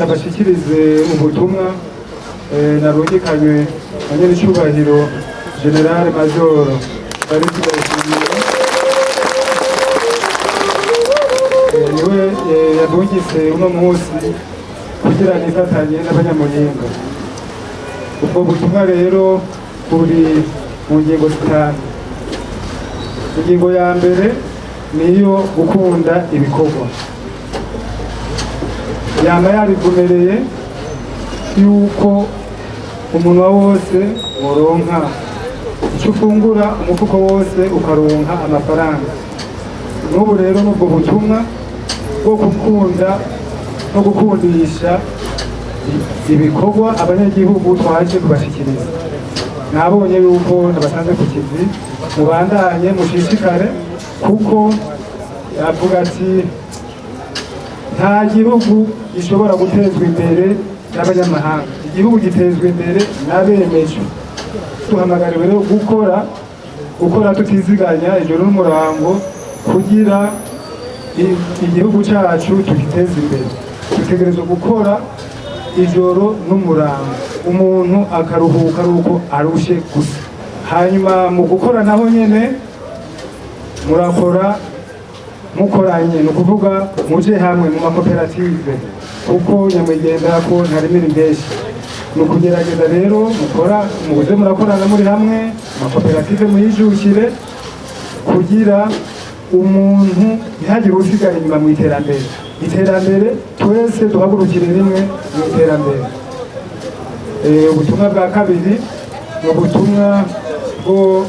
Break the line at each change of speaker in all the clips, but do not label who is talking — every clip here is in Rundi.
Ndabashikirize ubutumwa narungikanywe na nyenicubahiro Général Major Evariste Ndayishimiye. Niwe yandungitse uno munsi kugira nifatanye n'Abanyamuyinga. Ubwo butumwa rero buri mu ngingo zitanu. Ingingo ya mbere niyo gukunda ibikorwa. Yama yabivumereye yuko umunwa wose woronka icyo ufungura, umufuko wose ukaronka amafaranga. N'ubu rero n'ubwo butumwa bwo gukunda no gukundisha ibikorwa abanyagihugu twaje kubashikiriza. Nabonye yuko nabasanze ku kivi, mubandanye mushishikare, kuko yavuga ati nta gihugu gishobora gutezwa imbere n'abanyamahanga, igihugu gitezwa imbere n'abeneco. Duhamagariwe rero gukora, gukora tutiziganya ijoro n'umurango, kugira igihugu cyacu tugiteze imbere. Dutegerezwa gukora ijoro n'umurango, umuntu akaruhuka ari uko arushe gusa. Hanyuma mu gukora naho nyene murakora mukoranye, ni ukuvuga muje hamwe mu makoperative, kuko nyamwigendera ko ntarimira impeshi. Ni ukugerageza rero mukora, muze murakorana muri hamwe amakoperative, muyijukire kugira umuntu ntihagire usigara inyuma mu iterambere. Iterambere twese duhagurukire rimwe mu iterambere. Ubutumwa bwa kabiri ni ubutumwa bwo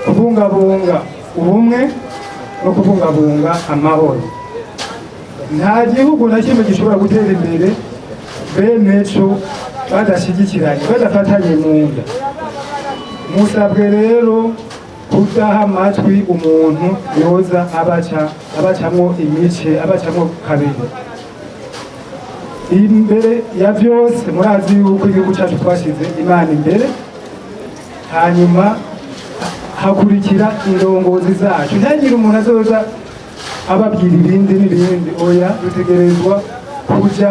kubungabunga ubumwe no kubungabunga amahoro. Nta gihugu na kimwe gishobora gutera imbere bene co badashyigikiranye, badafatanye mu nda. Musabwe rero kudaha amatwi umuntu yoza abaca abacamwo imice, abacamwo kabiri. Imbere ya byose, murazi yuko igihugu cyacu twashyize Imana imbere, hanyuma hakurikira indongozi zacu. Ntihagire umuntu azoza ababwira ibindi n'ibindi, oya. Dutegerezwa kuja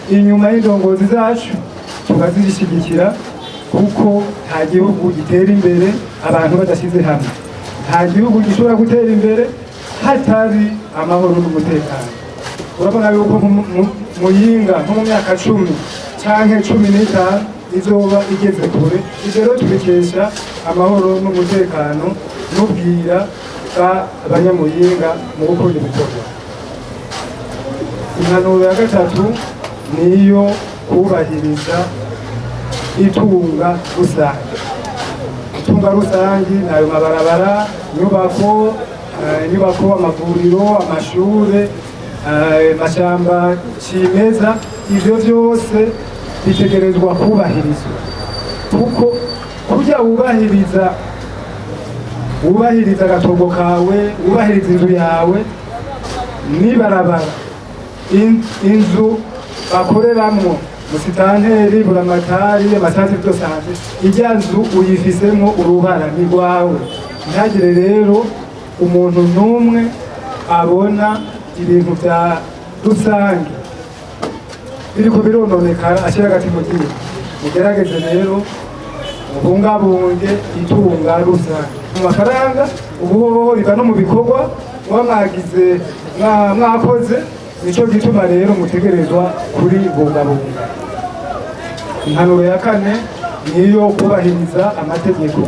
inyuma y'indongozi zacu tukazishyigikira, kuko nta gihugu gitera imbere abantu badashyize hamwe, nta gihugu gishobora gutera imbere hatari amahoro n'umutekano. Urabona yuko nko Muyinga nko mu myaka 10 canke 15 izoba igeze kure. Ivyo rero tubikesha amahoro n'umutekano n'ubwira bw'Abanyamuyinga mu gukunda ibikorwa. Impanuro ya gatatu niyo kubahiriza itunga rusange. Itunga rusange ni ayo mabarabara, inyubako, amavuriro, amashure, amashamba cimeza. Ivyo vyose bitegerezwa kubahirizwa, kuko kurya wubahiriza agatongo kawe, wubahiriza inzu yawe n'ibarabara, inzu bakoreramwo musitanteri, buramatari, ama centres de santé, irya nzu uyifisemwo uruhara, ni rwawe. Ntihagire rero umuntu n'umwe abona ibintu vya rusange biriko birononekara ashyira agati mu ryinyo. Mugerageze rero mubungabunge itunga rusange mu mafaranga. Ubu hoho biva no mu bikorwa muba mwagize, mwakoze. Nico gituma rero mutegerezwa kuribungabunga. Impanuro ya kane niyo kubahiriza amategeko.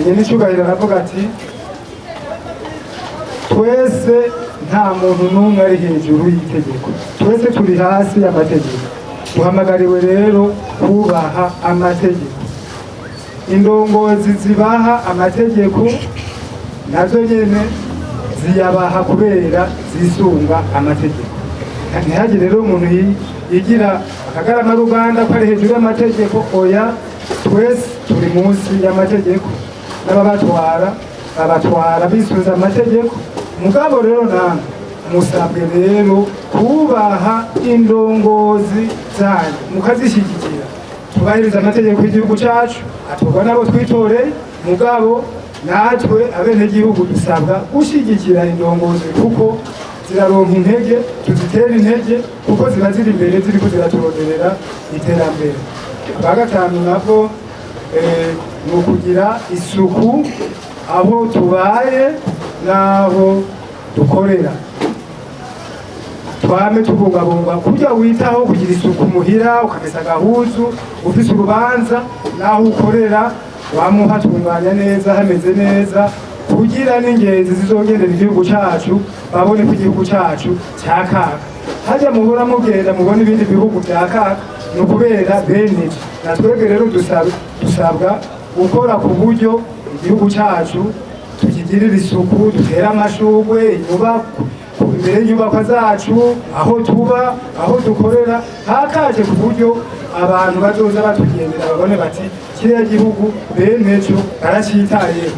Nyenicubahiro aravuga ati twese nta muntu n'umwe ari hejuru y'itegeko, twese turi hasi y'amategeko. Duhamagariwe rero kubaha amategeko. Indongozi zibaha amategeko nazo nyene ziyabaha kubera zisunga amategeko. Ntihagire rero umuntu yigira akagarama ruganda ko ari hejuru y'amategeko, oya. Twese turi munsi y'amategeko, n'ababatwara babatwara bisunze amategeko. Mugabo rero namwe musabwe rero kubaha indongozi zanyu, mukazishyigikira. Tubahiriza amategeko y'igihugu cyacu atorwa n'abo twitoreye, mugabo natwe abenegihugu dusabwa gushyigikira indongozi kuko Ziraronka intege, tuzitera intege, kuko ziba ziri imbere, ziriko ziraturonderera iterambere. Aba gatanu nabwo ni ukugira isuku aho tubaye n'aho dukorera. Twame tubungabunga kurya witaho kugira isuku muhira, ukamesa agahuzu ufise urubanza, n'aho ukorera wamuhatunganya neza, hameze neza, kugira n'ingenzi zizogendera igihugu cacu babone ko igihugu cacu cakaka. Harya muhora mugenda mubona ibindi bihugu vyakaka, ni ukubera bene na twebwe. Rero dusabwa gukora ku buryo igihugu cacu tukigirira isuku, dutere amashurwe inyubako imbere y'inyubakwa zacu, aho tuba, aho dukorera, hakaje, ku buryo abantu bazoza batugendera babone bati: "Kiriya gihugu bene cyo baracitayeho."